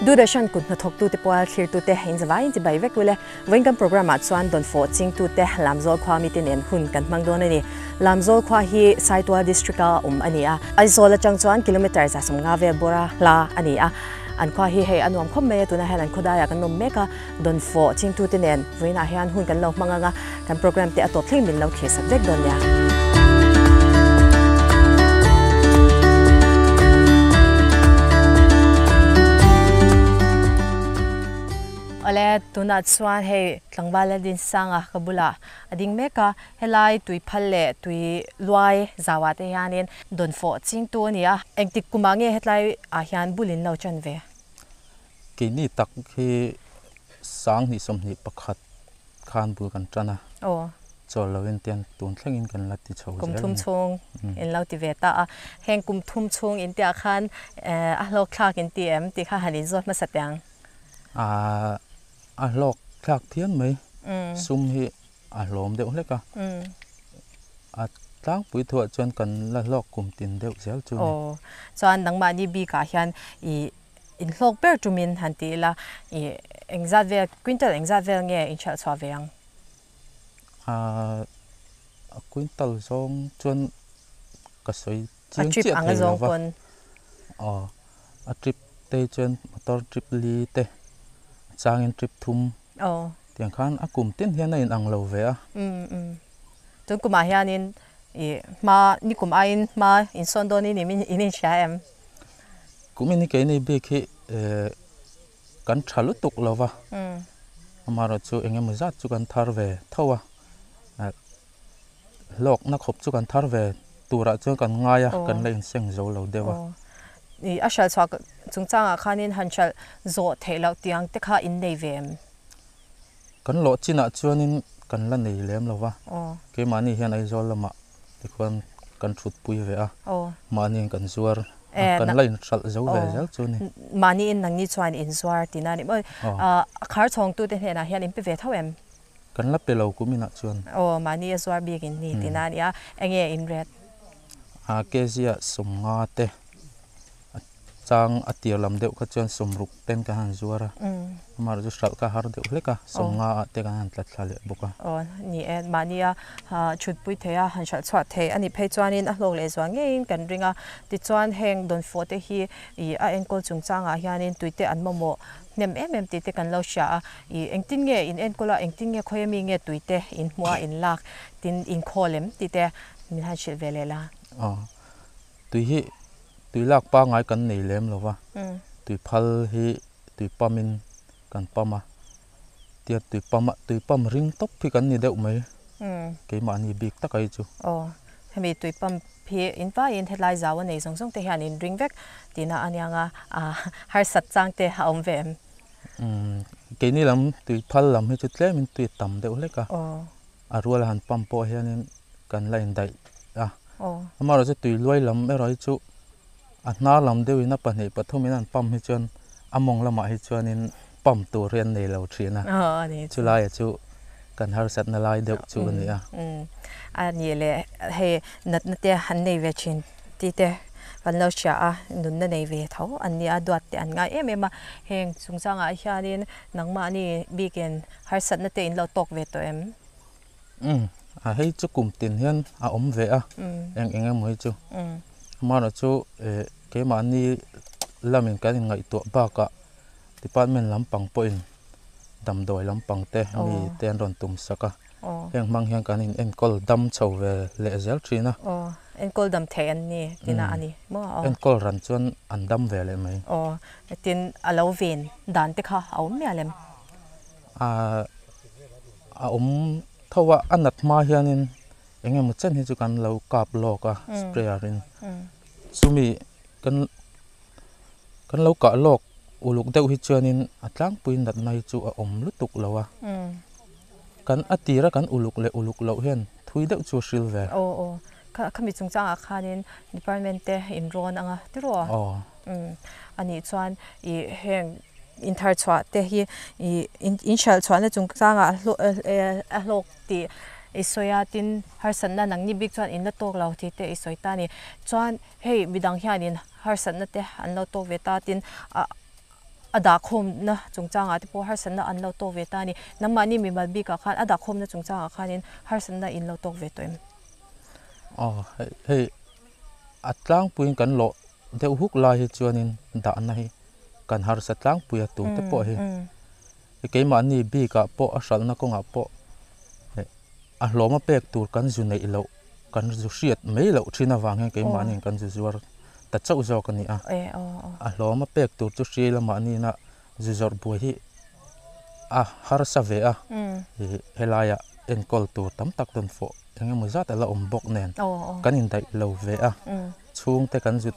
Doordarshan kut hnathawktute pual thlirtute inzavaiin chibai vek ule. Vawiin kan programme ah chuan Dawnfawh chingtute Lamzawl khua mite nen hun kan hmang dawn a ni. Lamzawl khua hi Saitual district a awm a ni a. Aizawl atang chuan kilometre 150 vel bawra hla a ni a. An khua hi hei a nuam khawp mai a, tunah hian an khawdaiah kan awm mek a. Dawnfawh chingtute nen vawiinah hian hun kan lo hmang ang a, kan programme te a tawp thleng min lo thlir sak vek dawn nia. Awle, tunah chuan hei tlangval a din sang a, ka bulah a ding mek a, helai tui phal leh tui luai zauah te hianin dawnfawh chingtu a ni a, engtik kumah nge hetlai ah hian bul in lo chan ve? Keini tak hi 2021 khan bul kan tan a, chawl loin tian tun thlengin kan la ti chho zel a ni. Kum thum chhung in lo ti ve ta a, heng kum thum chhung in tihah khan a hlawk thlak in ti em tih kha han inzawt hmasa teh ang. A hlawk thlak phian mai, sum hi a hlawm deuh hlek a, a tlangpui thuah chuan kan la hlawk kum tin deuh zel chu a ni. Aw, chuan nangmahni bikah hian i inhlawk ber tumin han ti ila, i engzat vel, quintal engzat vel nge inhralh chhuah ve ang? A quintal zawng chuan ka sawi chiang chiah thei lo va. Aw, a trip te hi chuan motor trip li te, a changin trip thum tiang khan a kum tin hian a inang lo ve a. Tun kumah hianin i hma, nikum aiin hma insawn dawnin in inhria em? Kum in hi keini bik hi kan tha lutuk lo va, amaherawhchu eng emaw zat chu kan thar ve tho a, hlawkna khawp chu kan thar ve turah chuan kan ngai a, kan la inseng zo lo deuh a. I a hralh chhuah chungchangah khanin han hralh zawh theih loh tiang te kha in nei ve em? Kan lawh chinah chuanin kan la nei lem lo va, keimahni hian Aizawl lamah tikhuan kan thutpui ve a, mahniin kan zuar a, kan la inhralh zo ve zel chu a ni. Mahniin nangni chuan in zuar tihna a ni maw? A khar chhawngtute hnenah hian in pe ve tho em? Kan la pe lo kum inah chuan. Aw, mahni a zuar bik in ni tihna a ni a, enge in ret? A kg ah 50 te a chang a tir lam deuh kha chuan 60 ten kan han zuar a, amaherawhchu hralh kha har deuh hlek a, 50 ah te kan han tla thla leh bawk a. Aw, ni e, mahni a chhutpui thei a, han hralh chhuah thei a nih phei chuanin a hlawk leh zual ngeiin kan ring a, tichuan heng dawnfawh te hi ih a enkawl chungchangah hianin tuite an mamawh hnem em em tih te kan lo hria a, ih engtin nge in enkawl a, engtin nge khawi ami nge tui te in hmuh a in lak tin in khawl em tih te min han hrilh ve leh la. Aw, tui hi tui lak pangngai kan nei lem lo va, tui phal hi tui pump in kan pump a, tia tui pump a tui pump ring tawp hi kan ni deuh mai, keimahni bik taka hi chu. Aw, hemi tui pump hi in vaiin hetlai zau a nei zawng zawng te hian in ring vek tihna a niang a, harsat chang te a awm ve em? Umm, keini lam tui phal lam hi chu tlemin tui a tam deuh hlek a, a rual a han pump pawh hianin kan la indaih a, amaherawhchu tui luai lam erawh hi chu a hnar lam deuhin a pahnih pathumin an pump hi chuan a mawng lamah hi chuanin pump tur hi an nei lo thin a, chulaiah chu kan harsatna lai deuh chu a ni a. A nih leh hei natna te an nei ve thin tih te kan lo hria a, nunna nei ve tho an nia, duat te an ngai em em a, heng chungchangah hianin nangmahni bikin harsatna te in lo tawk ve tawh em? Umm, a hei chu kum tin hian a awm ve a, eng eng emaw hi chu. Amaherawhchu keimahni lamin kan inngaihtuah bakah Department lampang pawhin damdawi lampang te mi te an rawn tum sak a, heng hmang hian kan in enkawl dam chho ve leh zel thin a. Aw, enkawl dam theih an ni tina a ni maw? Enkawl ran chuan an dam ve leh mai. Aw, tin a lo ven dan te kha a awm mial em? A a awm tho a, a nat hma hianin eng emaw chen hi chu kan lo kap lawk a sprayer in chumi kan Kan lo kah lawk uluk deuh hi chuanin a tlangpui natna hi chu a awm lutuk lo a, kan a tira kan uluk leh uluk loh hian thui deuh chu a hril ve. Aw aw, khami chungchangah khanin department te in rawn anga tiraw? Aw. A nih chuan i heng inthar chhuah te hi i in hralh chhuahna chungchangah a hlawk tih i sawi a, tin harsatna nangni bik chuan in la tawk lo tih te i sawi ta a ni. Chuan Hei midang hianin harsatna te an lo tawk ve ta tin a a dahkhawmna chungchangah te pawh harsatna an lo tawk ve ta a ni. Nangmahni mimal bikah khan a dahkhawmna chungchangah khanin harsatna in lo tawk ve tawh em? Aw hei hei a tlangpuiin kan lawh deuh huk lai hi chuanin dahna hi kan harsa tlangpui a tute pawh hi keimahni bikah pawh a hralhna kawngah pawh a hlawma pek tur kan zu neih loh kan zu hriat mai loh thin avang hian keimahniin kan zu zuar ta chauh zawk a ni a. A hlawma pek tur chu hri lamah nina zu zawrh buai hi a harsa ve a, helaiah enkawl tur tam tak rawn fawh eng emaw zat a la awm bawk nen kan indaih lo ve a, chhungte kan zu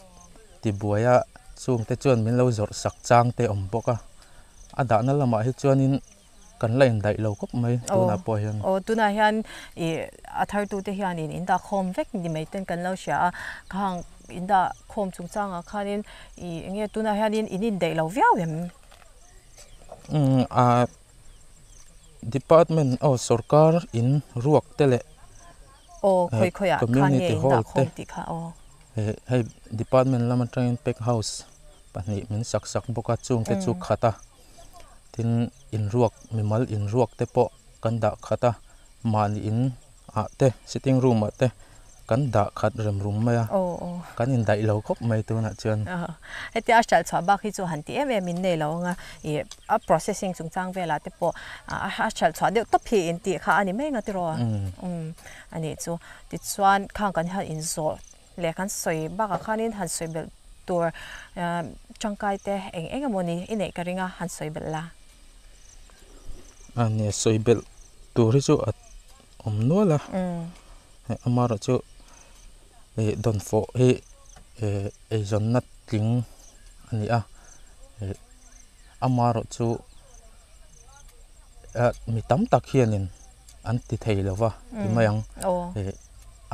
tibuai a, chungte chuan min lo zawrh sak chang te awm bawk a, a dahna lamah hi chuanin kan la indaih lo khawp mai tunah pawh hian. Aw tunah hian ih a thartute hianin in dahkhawm vek ni mai ten kan lo hria a, khang in dahkhawm chungchangah khanin ih eng nge tunah hianin in indaih lo viau em? Umm a department aw sorkar in ruak te leh Aw khawi khawiah khan nge community in hall te dahkhawm tih kha aw. Hei department lam atangin pack house pahnih min sak sak bawk a chungte chu khat a. Tin, inruak, mimal inruak te pawh kan dah khat a, mahni in ah te, sitting room ah te kan dah khat rem rum mai a, kan indaih lo khawp mai tunah chuan. Hetia a hralh chhuah bak hi chu han ti em em in nei lo ang a, ih a processing chungchang velah te pawh a hralh chhuah deuh tawp hi in tih kha a ni mai ang a tiraw? A nih chu. Tichuan khang kan han inzawh Leh kan sawi bakah khanin han sawi belh tur tangkai te eng eng emaw ni i neih ka ring a, han sawi belh la. A nia sawi belh tur hi chu a awm nual a, amaherawh chu ih dawnfawh hi ih eizawnna tling a ni a, ih amaherawh chu mi tam tak hianin an ti thei lo va ti mai ang ih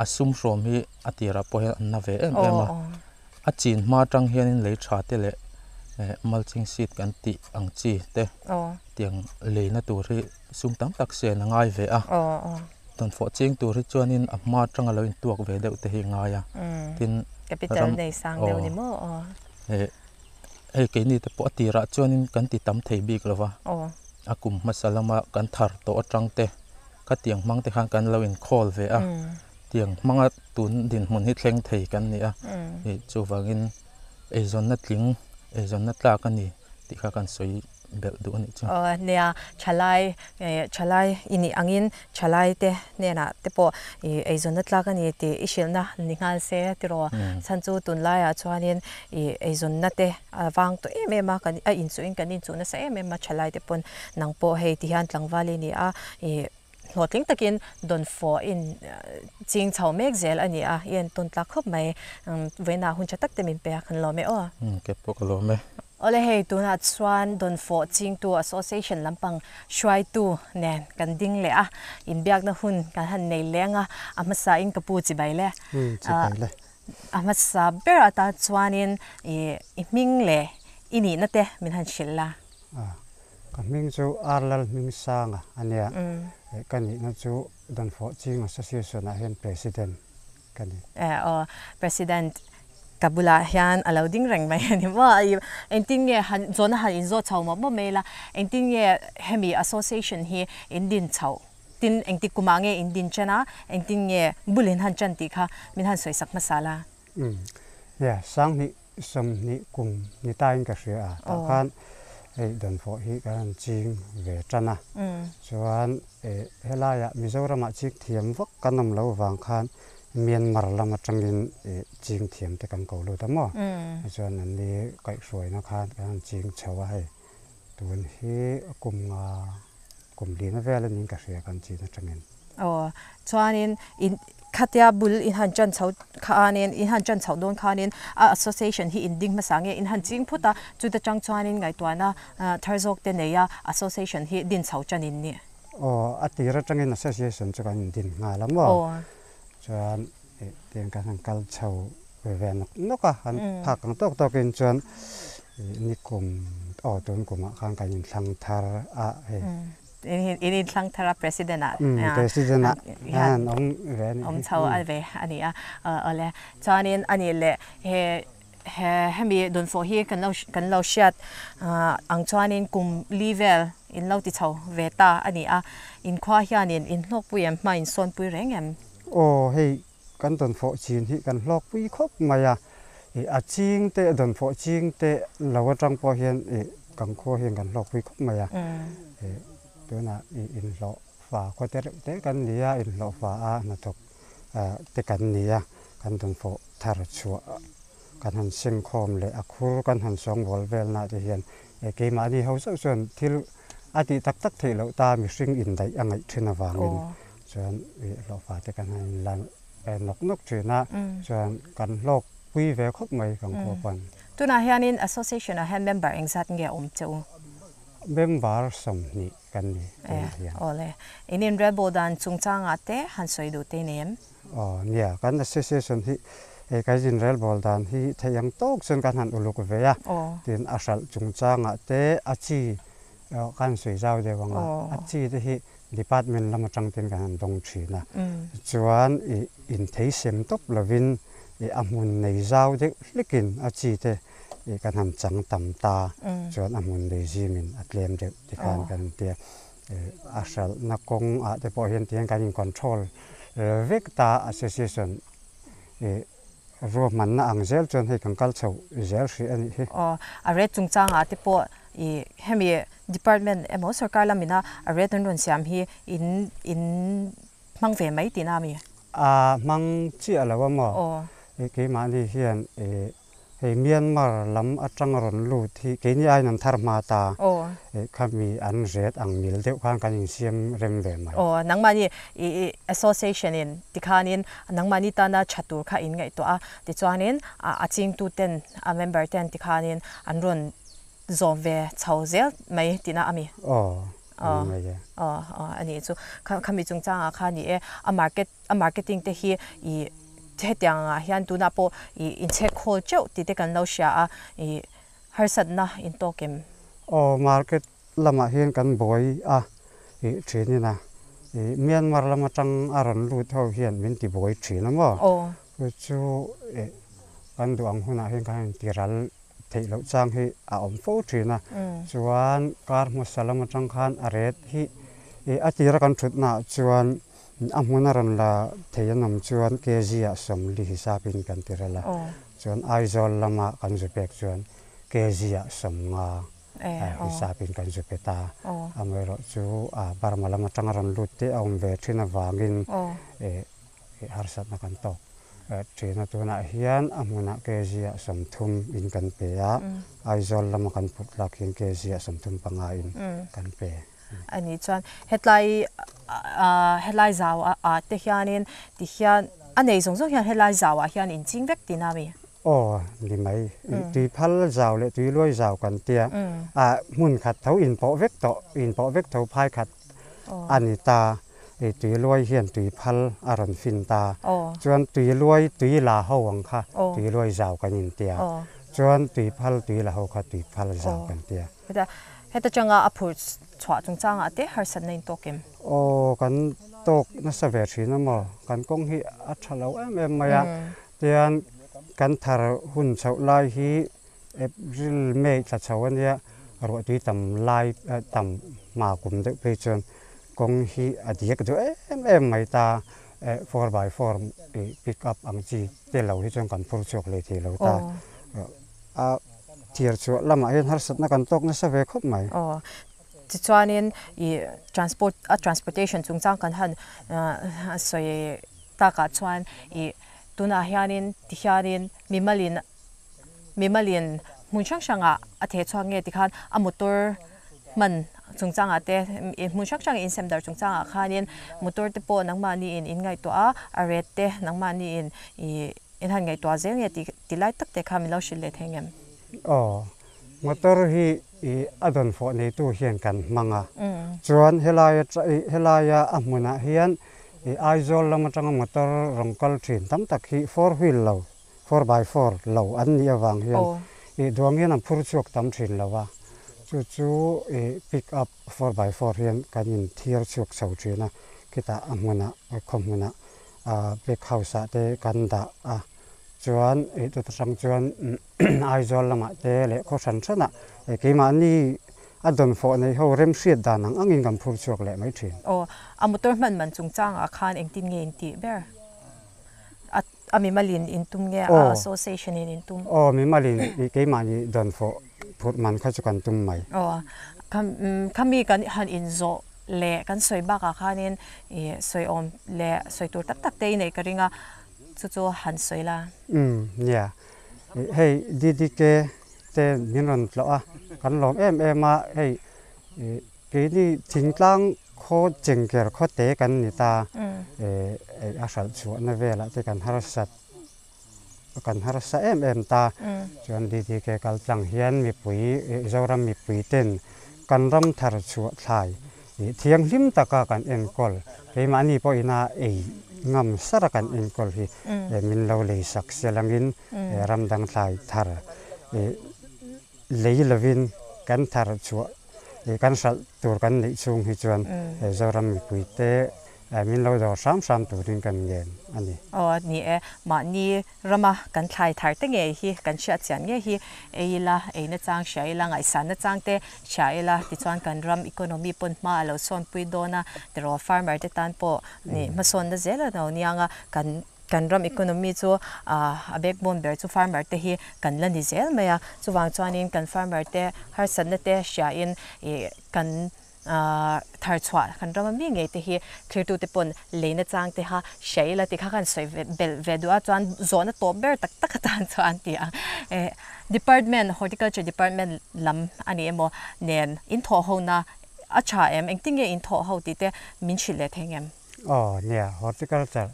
a sum hrawm hi a tirah pawh hian an na ve em em a a chin hma atang hianin lei tha te leh eh mulching sheet kan tih ang chi te tiang leina tur hi sum tam tak sen a ngai ve a dawnfawh ching tur hi chuanin a hma atanga lo intuak ve deuh te hi a ngai a tin capital nei sang deuh ni maw eh hei keini te pawh a tirah chuanin kan ti tam thei bik lo va a kum hmasa lama kan thar tawh atang te ka tiang hmang te khan kan lo inkhawl ve a tiang hmanga tun dinhmun hi thleng thei kan ni a ih chuvangin eizawnna tling eizawnna tlak a ni tih kha kan sawi belh duh a nih chu. Aw nia thalai eh thalai i nih angin thalai te hnenah te pawh ih eizawnna tlak a ni tih i hrilhna ni nghal se tiraw chhan chu tunlaiah chuanin ih eizawnna te a vang tawh em em a kan a inchuhin kan inchuh nasa em em a thalai te pawn nang pawh hei ti hian tlangval i ni a ih hlawhtling takin dawnfawh in ching chho mek zel a ni a i entawn tlak khawp mai vawiinah hun tha tak te min pe a kan lawm e aw. Ke pawh ka lawm e. Awle hei tunah chuan dawnfawh chingtu association lampang hruaitu nen kan ding leh a inbiakna hun kan han nei leng a a hmasa in ka pu chibai le. Chibai le. A hmasa ber atan chuanin i hming leh i nihna te min han hrilh la. Ka hming chu Arlal Hmingsanga a nia. Ka nihna chu Dawnfawh Ching Association ah hian President ka ni. Aw, President ka bulah hian a lo ding reng mai a ni maw? Engtin nge han zawhna han inzawt chho mawp mawp mai la, engtin nge hemi association hi in din chhoh? Tin, engtik kumah nge in din chen a, engtin nge bul in han chen tih kha min han sawi sak hmasa la. Umm, nia, Sanghnih 20 kum ni tain ka hria a, tah khan hei dawnfawh hi kan han ching ve tan a, chuan helaiah Mizoramah ching thiam vak kan awm lo vang khan Myanmar lam atangin ching thiam te kan ko lut a maw, chuan an ni kaihhruaina khan kan han ching chho a hei. Tun hi kum nga kum lina vel a niin ka hria kan chin atangin. Aw, chuanin in khatia bul in han chan chho khanin in han chan chhoh dawn khanin a association hi in ding hmasa nge in han ching phut a, chuta tang chuanin ngaihtuahna thar zawk te nei a association hi din chho chan in ni. Aw, a tir atangin association chu kan din nghal a maw? Aw. Chuan tiang kan han kal chho ve nawk nawk a, han phak ang tawk tawkin chuan ni kum aw tun kumah khan kan inthlang thar a hei. In inthlang thar a president ah president ah hian awm ve a nih hi. Awm chho a ve a ni a, awle chuanin a nih leh he. He hemi dawnfawh hi kan lo kan lo hriat ang chuanin kum li vel in lo ti chho ve ta a ni a, inkhua hianin in hlawkpui em hma in sawnpui reng em? Aw hei kan dawnfawh chin hi kan hlawkpui khawp mai a, ih a ching te dawnfawh ching te lo atang pawh hian ih kan khua hian kan hlawkpui khawp mai a, ih tunah ih inhlawh fa khaw te reuh te kan ni a, inhlawh fa a hnathawk te kan ni a, kan dawnfawh thar chhuah kan han sengkhawm leh a khur kan han sawngbawl velna te hian keimahni ho chauh chuan thil a tih tak tak theih loh ta mihring indaih a ngaih thin avangin chuan hlawhfa te kan han inla nawk nawk thin a, chuan kan hlawk pui ve khawp mai kan khua pawn. Tunah hianin association ah hian member engzat nge a awm che u? Member 20 kan ni tunah hian. Awle. In inrelbawl dan chungchangah te han sawi duh te ni em? Aw nia, kan association hi hei kan inrelbawl dan hi theih ang tawk chuan kan han uluk ve a, tin a hralh chungchangah te a chi kan sawi zau deuh ang a, a chi te hi department lam atang ten kan han dawng thin a, chuan ih inthei sem tawp lovin ih a hmun nei zau deuh hlekin a chi te ih kan han chang tam ta chuan a hmun nei zimin a tlem deuh tikhan kan tia. A hralhna kawng ah te pawh hian tihian kan in control vek ta association ruahmanna ang zel chuan hei kan kal chho zel hrih a nih hi. Aw, a rate chungchang ah te pawh ih hemi department emaw sorkar lamina a rate an rawn siam hi in in hmang ve mai tihna a mi? A hmang chiah lo a maw? Aw. Keimahni hian ih Hei Myanmar lam atanga rawn lut hi keini aiin an thar hma ta. Khami an ret ang mil deuh khan kan insiam rem ve mai. Aw, nangmahni i association in tikhanin nangmahni tana tha tur kha in ngaihtuah a, tichuanin a chingtu ten a member ten tikhanin an rawn zawm ve chho zel mai tihna a mi? Aw, a ni mai e. Aw, aw, a nih chu. Khami chungchangah kha ni e, a market a marketing te hi i hetiang ah hian tunah pawh i inchhek khawl teuh tih te kan lo hria a, i harsatna in tawk em? Aw, market lamah hian kan buai a, i thin ina i Myanmar lam atang a rawn lut ho hian min ti buai thin a maw? Aw. Chu chu i kan duh ang hunah hian kan inti ral theih loh chang hi a awm fo thin a, chuan kar hmasa lam atang khan a ret hi i a tira kan thutnaah chuan A hmun a rawn la thei an awm chuan kg ah 40 hisapin kan ti rel a, chuan Aizawl lama kan zu pek chuan kg ah 50 hisapin kan zu pe ta. Amaherawh chu Burma lam atanga rawn lut te a awm ve thin avangin harsatna kan tawk thin a. Tunah hian a hmunah kg ah 30 in kan pe a, Aizawl lama kan phurh tlak hian kg ah 35 in kan pe. A nih chuan hetlai helai zau ah te hianin ti hian a nei zawng zawng hian helai zau ah hian in ching vek tihna a mi? Aw ni mai, tui phal zau leh tui luai zau kan tia hmun khat tho in pawh vek tawh in pawh vek tho phai khat a ni ta, tui luai hian tui phal a rawn fin ta, chuan tui luai tui la ho ang kha tui luai zau kan in tia, chuan tui phal tui la ho kha tui phal zau kan tia. Heta changa a phur chhuah chungchangah te harsatna in tawk em? Aw, kan tawk nasa ve thin a maw? Kan kawng hi a tha lo em em mai a, tian kan thar hun chhoh lai hi April, May thla chho a nia, ruahtui tam lai tam hma kum deuh phei chuan kawng hi a diak duh em em mai ta, four by four pick up ang chi te lo hi chuan kan phur chhuak leh thei lo ta. A thiar chhuah lamah hian harsatna kan tawk nasa ve khawp mai. Aw, tichuanin i transport a transportation chungchang kan han sawi takah chuan i tunah hianin tihianin mimalin mimalin hmun hrang hrangah a theh chhuak nge tikhan a motor hman chungchangah te hmun hrang hrang insem dar chungchangah khanin motor te pawh nangmahniin in ngaihtuah a, a rate te nangmahniin i In han ngaihtuah zel nge tih ti lai tak te kha min lo hrilh leh thei ngem? Aw, motor hi i a dawn fawh neitu hian kan hmang a, chuan helai helaia a hmunah hian i Aizawl lam atanga motor rawn kal thin tam tak hi four wheel lo, four by four lo an nih avang hian i duang hian an phur chhuak tam thin lo a, chu chu i pick up four by four hian kan inthiar chhuak chho thin a, khitah a hmunah khaw hmunah Bag house ah te kan dah a, Chuan chuta tang chuan Aizawl lamah te leh khaw hran hranah keimahni a dawnfawh nei ho remhriat dan ang angin kan phur chhuak leh mai thin. Aw, a motor hman man chungchangah khan engtin nge in tih ber? A a mimalin in tum nge a association in in tum? Aw, mimalin keimahni dawnfawh phurh man kha chu kan tum mai. Aw, khami kan han inzawh leh kan sawi bakah khanin ih sawiawm leh sawi tur tak tak te i neih ka ring a. Chu chu han sawi la. Umm nia. Hei DDK te min rawn tlawh a, kan lawm em em a, hei keini thingtlang khaw chengker khaw te kan ni ta, a hralh chhuahna velah te kan harsat kan harsa em em ta, chuan DDK kal tlang hian mipui Zoram mipui ten kan ram thar chhuah thlai Thianghlim taka kan enkawl, keimahni pawhina ei ngam sara kan enkawl hi min lo lei sak se langin ram dang thlai thar lei lovin kan thar chhuah kan hralh tur kan neih chhung hi chuan Zoram mipuite min lo dawr hram hram turin kan ngen a ni. Aw ni e, mahni Rama kan thlai thar te ngei hi kan hriat chian ngei hi ei ila, ei nachang hria ila, ngaihsan nachang te hria ila tichuan kan ram economy pawn hma a lo sawnpui dawn a, tiraw farmer te tan pawh nih hmasawnna zel a lo niang a, kan kan ram economy chu a backbone ber chu farmer te hi kan la ni zel mai a, chuvang chuanin kan farmer te harsatna te hriain ih kan Thar chhuah kan ram ami ngei te hi thirtute pawn leina chang te kha hria ila ti kha khan sawi belh ve duh a, chuan zawhna tawp ber tak tak atan chuan ti a. Department, Horticulture Department lam a ni emaw nen in thawh ho na a tha em, engtin nge in thawh ho tih te min hrilh leh thei ngem? Aw nia, Horticulture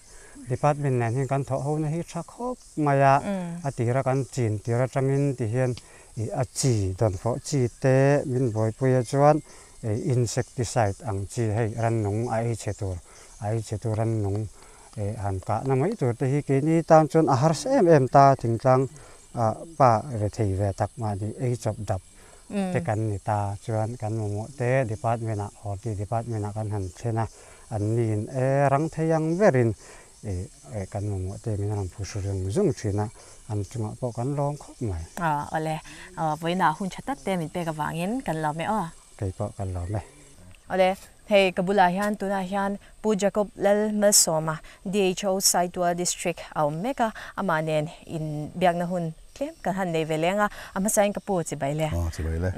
Department nen hian kan thawh ho na hi tha khawp mai a, a tira kan chin tir atangin ti hian Ih a chi dawnfawh chi te min buaipui a chuan ih insecticide ang chi hei rannung a ei chhe tur a ei chhe tur rannung ih han kahna mai tur te hi keini tan chuan a harsa em em ta thingtlang ah pa rethei ve tak mahni ei chawp dap te kan ni ta chuan kan mamawh te department ah horti department ah kan han thlen a an niin e rang thei ang berin Ih kan mamawh te min rawn phu hru zung zung thin a, an chungah pawh kan lawm khawp mai. Aw awle, vawiinah hun tha tak te min pek avangin kan lawm e aw. Kei pawh kan lawm e. Awle, hei ka bulah hian tunah hian Pu Jacob Lal Malsawma, DHO Saitual District a awm mek a, amah nen inbiakna hun tlem kan han nei ve leng a, a hmasain ka pu chibai le. Aw chibai le.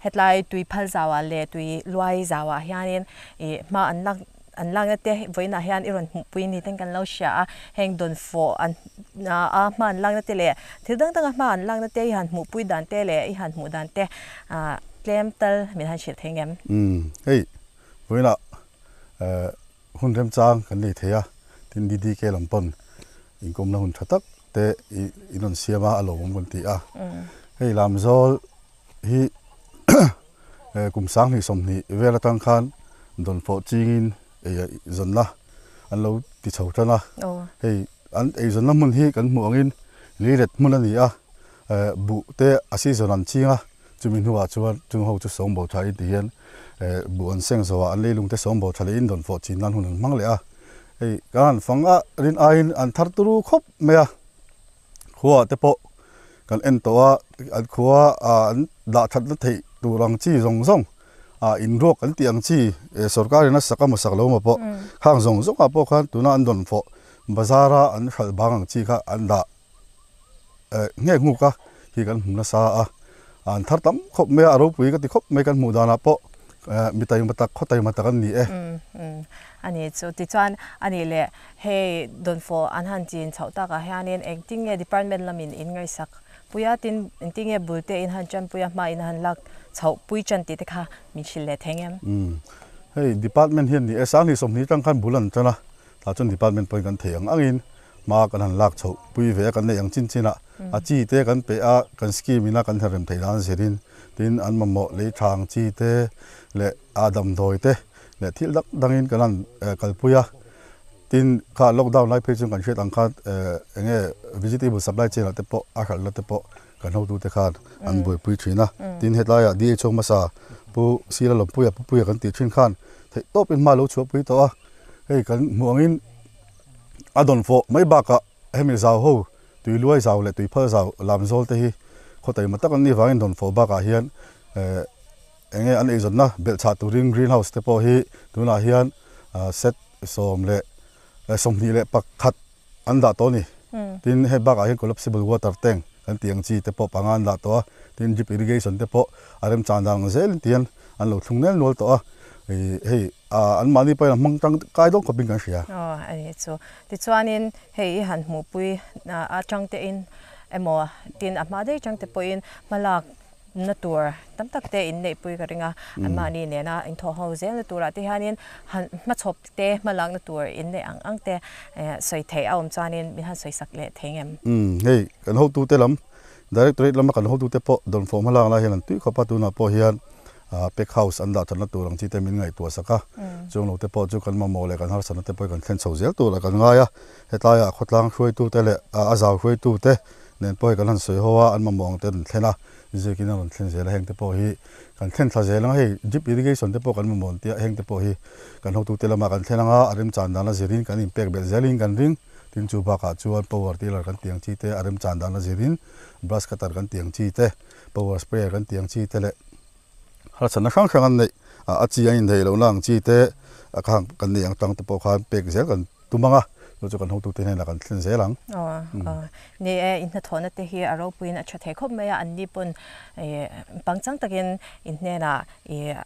Hetlai tui phal zauah leh tui luai zauah hianin ih hma an lak An lakna te vawiinah hian i rawn hmuhpui ni ten kan lo hria a, heng dawnfawh an a hma an lakna te leh thil dang danga hma an lakna te i han hmuhpui dan te leh i han hmuh dan te tlem tal min han hrilh thei ngem? Umm hei vawiinah hun remchang kan nei thei a, tin DDK lam pawn inkawmna hun tha tak te i rawn siam a, a lawmawm kan ti a. Hei Lamzawl hi Kum 2020 vel atang khan dawnfawh chingin ei zawnna an lo ti chho tan a. Hei an ei zawnna hmun hi kan hmuh angin leilet hmun a ni a, buh te a season an ching a, chumi hnuah chuan chung ho chu sawngbaw tha in ti hian buh an seng zawhah an leilung te sawngbaw tha lehin dawnfawh chin nan hun an hmang leh a. Hei kan han fang a rin aiin an thar turu khawp mai a. Khua te pawh kan en tawh a, an khua an dah thatna theih tur ang chi zawng zawng ah inruak an tih ang chi sorkar in a sak emaw sak lo emaw pawh khang zawng zawng ah pawh khan tuna an dawn fawh bazar a an hralh bang ang chi kha an dah nghek nghuk a hi kan hmu nasa a, an thar tam khawp mai a, a ropui ka ti khawp mai kan hmuh danah pawh mi taima tak khaw taima tak an ni e. A ni chu tichuan a nih leh Hei dawnfawh an han chin chhoh takah hianin engtin nge department lamin in ngaihsak pui a, tin engtin nge bul te in han chanpui a, hma in han lak chhoh pui chan tih te kha min hrilh leh thei ngem? Umm hei department hian ni e, 2020 atang khan bul an tan a, tah chuan department pawhin kan theih ang angin hma kan han lak chhoh pui ve a, kan neih ang chin chin a, a chi te kan pe a, kan scheme ina kan herrem theih dan zirin tin an mamawh lei tha ang chi te leh a damdawi te leh thil dang dangin kan han kalpui a. Tin, kha lockdown lai phei chuan kan hriat ang khan eng nge vegetable supply chain ah te pawh a hralhna te pawh kan hotute khan an buaipui thin a. Tin, hetlaiah DHO hmasa Pu Sira Lawmpuia Pu Puia kan tih thin khan theih tawpin hma lo chhuahpui tawh a. Hei kan hmuh angin a dawnfawh mai bakah hemi zau ho. Tuiluai zau leh tuiphal zau lamzawl te hi khaw taima tak an nih vangin dawnfawh bakah hian eng nge an eizawnna belhchhah turin green house te pawh hi tunah hian set 21 an dah tawh a ni. Tin, hei bakah hian collapsible water tank kan tih ang chi te pawh panga an dah tawh a, tin drip irrigation te pawh a remchang dan ang zelin tihian an lo thlung nel nual tawh a, hei anmahni pawhin an hmang tangkai dawn khawpin kan hria. Aw a ni chu. Tichuanin hei i han hmuhpui atang tein emaw tin a hma daih atang te pawhin hmalak na tur tam tak te in neihpui ka ring a, anmahni nena inthawh ho zelna turah te hianin han hmachhawp te hmalakna tur in neih ang ang te sawi theih a awm chuanin min han sawi sak leh thei ngem. Umm hei kan hotute lam Directorate lama kan hotute pawh dawnfawh hmalak lai hian an tui khawp a, tunah pawh hian pack house an dah thatna tur ang chi te min ngaihtuah sak a, chung lo te pawh chu kan mamawh leh kan harsatna te pawh hi kan thlen chho zel tur a kan ngai a, hetlaiah khawtlang hruaitute leh a zau hruaitute nen pawh hi kan han sawi ho a, an mamawh ang te an thlen a, Ziakin a rawn thlen zel a, heng te pawh hi kan thlen thla zel ang a, hei drip irrigation te pawh kan mamawh an tia, heng te pawh hi kan hotute lamah kan thlen ang a, a remchan dan a zirin kan inpek belh zelin kan ring, tin chu bakah chuan power tiller kan tih ang chi te, a remchan dan a zirin brush cutter kan tih ang chi te, power sprayer kan tih ang chi te leh harsatna hrang hrang an neih a chi an indaih lohna ang chi te a khang kan neih ang tang te pawh khan pek zel kan tum ang a, chu chu kan hotute hnenah kan thlen zel ang. Aw, ni e, in hnathawhna te hi a ropuiin a tha thei khawp mai a, anni pawn pangchang takin in hnenah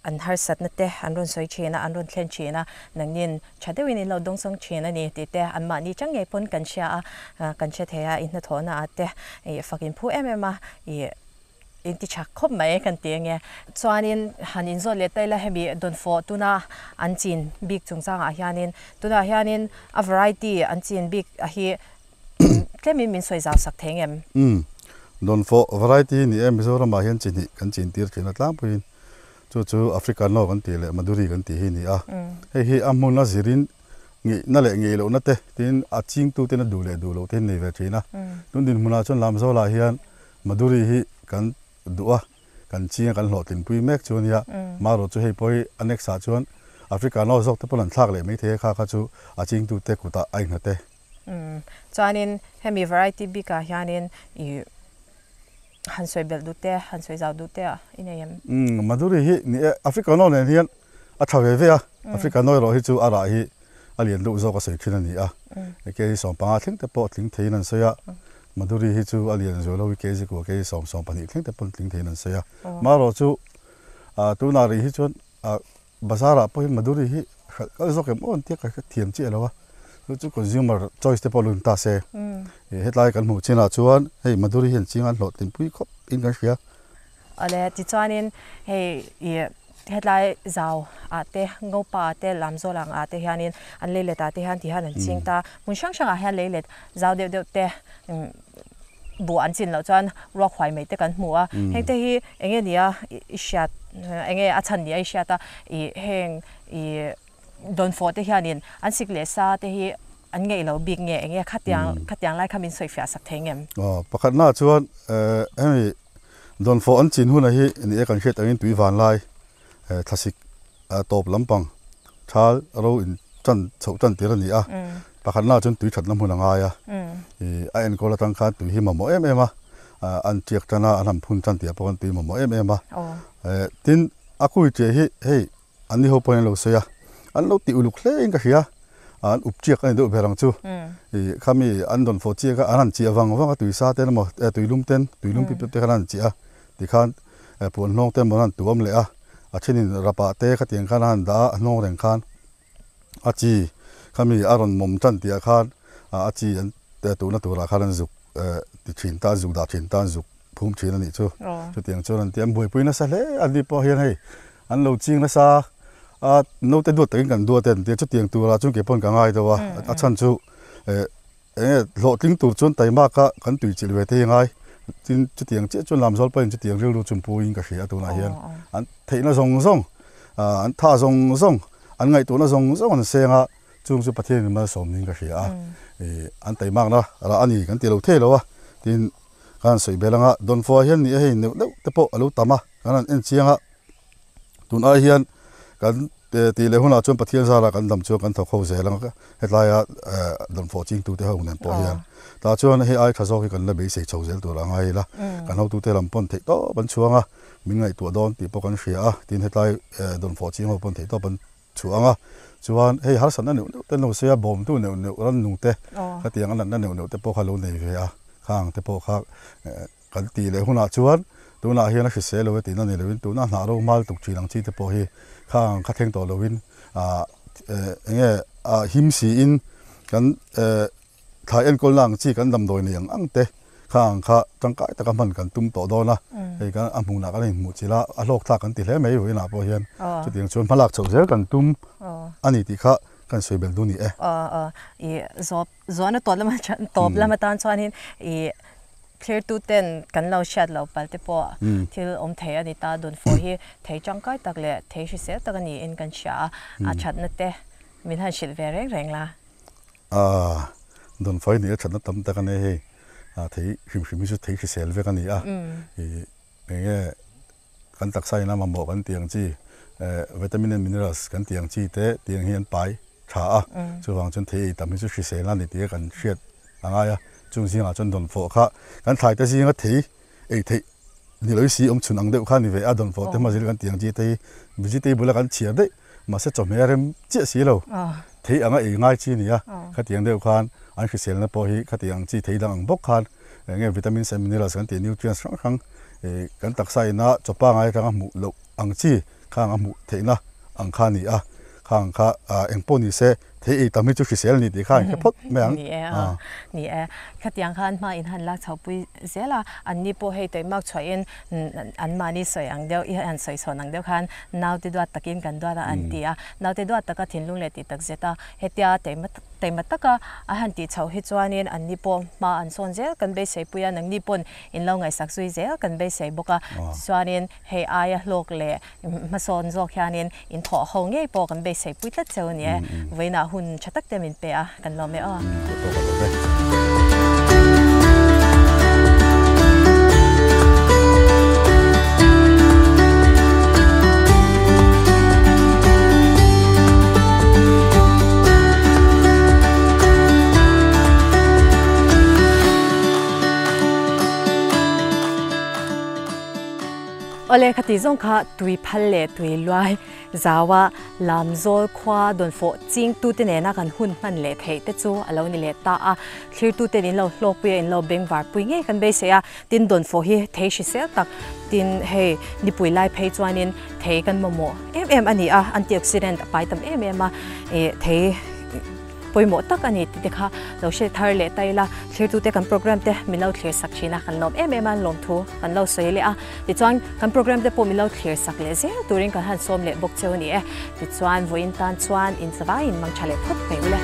an harsatna te an rawn sawi thin a, an rawn thlen thin a, nangnin tha deuhin in lo dawngsawng thin a ni tih te anmahni chang ngei pawn kan hria a, kan hre thei a, in hnathawhna ah te fak in phu em em a, In ti chak khawp mai kan ti ange. Chuanin han inzawt leh ta ila hemi dawnfawh tuna an chin bik chungchangah hianin tunah hianin a variety an chin bik a hi tlemin min sawi zau sak thei ngem? Umm, dawnfawh variety hi ni e, Mizoramah hian chi hnih kan chin tir thin a tlangpuiin chu chu Africano kan tih leh Maduri kan tih hi ni a. Hei hi a hmun a zirin ngeihna leh ngeih lohna te tin a chingtuten a duh leh duh loh te hi nei ve thin a. Tun dinhmunah chuan Lamzawlah hian Madhuri hi kan duh a, kan ching a, kan hlawhtlinpui mek chu a nia. Marawh chu hei pawh hi a next ah chuan Africa no zawk te pawn an thlak leh maithei a, kha kha chu a chingtute kutah a innghat e. Chuanin hemi variety bikah hianin i han sawi belh duh te, han sawi zau duh te a i nei em? Madhuri hi ni e, Africa no nen hian a tha ve ve a, Africa no erawh hi chu a rah hi a lian deuh zawk a sawi thin a ni a, kg 15 thleng te pawh tling theiin an sawi a, Madhuri hi chu a lian zual lo i kg kua kg sawm sawm pahnih thleng te pawh tling theiin an sawi a, marawh chu tunah rih hi chuan bazar ah pawhin Madhuri hi hralh kal zawk em aw an tia ka hrethiam chiah lo a, chu chu consumer choice te pawh lo ni ta se, hetlai kan hmuh chinah chuan hei Madhuri hian ching an hlawhtlinpui khawp in kan hria. Awle, tichuanin hei ih hetlai zau ah te Ngopa ah te Lamzawl ang ah te hianin an leilet ah te hian ti hian an ching ta. Hmun hrang hrang ah hian leilet zau deuh deuh te buh an chin loh chuan ruak huai mai te kan hmu a. Heng te hi eng nge nia i hriat eng nge a chhan nia i hriat a ih heng ih dawnfawh te hianin an sik leh sa te hi an ngeih lo bik nge eng nge khatiang khatiang lai kha min sawi fiah sak thei ngem? Aw pakhatnaah chuan hemi Dawnfawh an chin hunah hi ni e kan hriat angin tui van lai thlasik tawp lampang thal ro in tan chhoh tan tir a ni a, pakhatna chuan tui thatna hmun a ngai a, ih a enkawl atang khan tui hi mamawh em em a, an tiak tan a, an han phun tan tih ah pawh khan tui mamawh em em a, tin a kui chiah hi hei An ni ho pawhin an lo sawi a, an lo tih uluk hle in ka hria, an up chiak a ni deuh ber ang chu. Ih khami an rawn fawh chiak a, an han chiah vang vang a tui sa ten emaw tui lum ten, tui lum pip pip te khan an han chiah a, tikhan puan hnawng te emaw an han tuam leh a, a thenin rapah te khatiang khan an han dah a, a hnawng reng khan a chi khami a rawn mawm tan tih ah khan a chi an tuhna turah khan an zuk ti thin ta, an zuk dah thin ta, an zuk phum thin a nih chu. Chutiang chuan an ti a, an buaipui nasa hle a ni pawh hian hei An lo ching nasa a, naute duat takin kan duat e an ti a, chutiang turah chuan kei pawn ka ngai deuh a, a chhan chu eh eng nge hlawhtling tur chuan taima kha kan tui chilh ve thei angai, tin chutiang chiah chuan lamzawl pawhin chutiang rilru chum puiin ka hria a tunah hian an theihna zawng zawng ah an tha zawng zawng an ngaihtuahna zawng zawng an seng a, chung chu Pathianin malsawm niin ka hria a, ih an taimakna rah a ni kan ti lo thei lo a, tin ka han sawi bel anga dawnfawh ah hian ni e hei neuh neuh te pawh a lo tam a, kan han en chiang a. Tun ai hian kan Tih leh hunah chuan Pathian zara kan dam chuan kan thawk ho zel ang a, hetlaia dawnfawh chingtute ho nen pawh hian tah chuan hei ai tha zawk hi kan la beisei chho zel tur a ngai ila, kan hotute lam pawn theih tawp an chhuang a, min ngaihtuah dawn tih pawh kan hria a, tin hetlai dawnfawh ching ho pawn theih tawp an chhuang a, chuan hei harsatna neuh neuh te an lo sawi a, bawmtu neuh neuh rannung te khatiang a natna neuh neuh te pawh kha lo nei ve a, khang te pawh kha Kan tih leh hunah chuan tunah hian a hrisel lo e tihna ni loin tuna hnah ro hmal tuk thin ang chi te pawh hi khang kha thleng tawh loin ah eng nge ah him siin kan thlai enkawlna ang chi kan damdawi nei ang ang te khang kha tangkai taka hman kan tum tawh dawn a, hei kan a hmunah kan inhmuh chilh a, a hlawk thlak kan ti hle mai vawiinah pawh hian chutiang chuan hmalak chhoh zel kan tum a ni tih kha kan sawi belh duh a ni e. Aw aw i zawp Zuana tawp lama tawp lam atan chuanin ih thlirtu ten kan lo hriat loh pal te pawh thil awm thei a ni ta. Dunfawh hi thei tangkai tak leh thei hrisel tak a niin kan hria a, a thatna te min han hrilh ve reng reng la. Aaa, Dunfawh hi ni a thatna tam tak a nia hei, thei hrim hrim hi chu thei hrisel vek a ni a, ih eng nge kan taksa in a mamawh kan tih ang chi vitamin and minerals kan tih ang chi te tiang hi an pai tha a, chuvang chuan thei ei tam hi chu hrisel a ni tih kan hriat a ngai a, chung zingah chuan dawnfawh kha kan thlai te zinga thei ei theih ni lo si awm chhun ang deuh kha a ni ve a, dawnfawh te hma zir kan tih ang chi te hi vegetable a kan chhiar daih mahse chawhmeh a rem chiah si lo, thei anga ei ngai chi a ni a, khatiang deuh khan an hriselna pawh hi khatiang chi thei dang ang bawk khan eng nge vitamins and minerals kan tih nutrients hrang hrang ih kan taksa ina chaw pangai atanga hmuh loh ang chi khang a hmuh theihna ang kha a ni a, khang kha ah eng pawh ni se thei ei tam hi chu hrisel a ni tih kha an hre phawt mai ang. Ni e a, ni e. Khatiang khan hma in han lak chho pui zel a, an ni pawh hei tawimak chhuahin an mahni sawi ang deuh i han sawi chhawn ang deuh khan naute duat takin kan duat a an ti a, naute duat taka thinlung leh tih tak zet a hetia taima taima taka a han tih chhoh hi chuanin an ni pawh hma an sawn zel kan beisei pui a, nangni pawn in lo ngaihsak zui zel kan beisei bawk a, tichuanin hei aia hlawk leh hmasawn zawk hianin in thawh ho ngei pawh kan beisei pui tlat cheu a ni e, vawiinah hun tha tak te min pe a, kan lawm e aw. Awle khati zawng kha tui phal leh tui luai zaua Lamzawl khua dawnfawh chingtute nena kan hun hman leh theih te chu a lo ni leh ta a, thlirtuten in lo hlawkpui a in lo bengvarpui ngei kan beisei a, tin dawnfawh hi thei hrisel tak tin hei nipui lai phei chuanin thei kan mamawh em em a ni a, antioxidant a pai tam em em a, ih thei pawimawh tak a ni tih te kha lo hre thar leh ta ila, thlirtute kan program te min lo thlir sak thin a, kan lawm em em a, lawmthu kan lo sawi leh a. Tichuan, kan program te pawh min lo thlir sak leh zel turin kan han sawm leh bawk cheu a ni e. Tichuan, vawiin tan chuan inchawaiin mang tha leh phawt mai ule.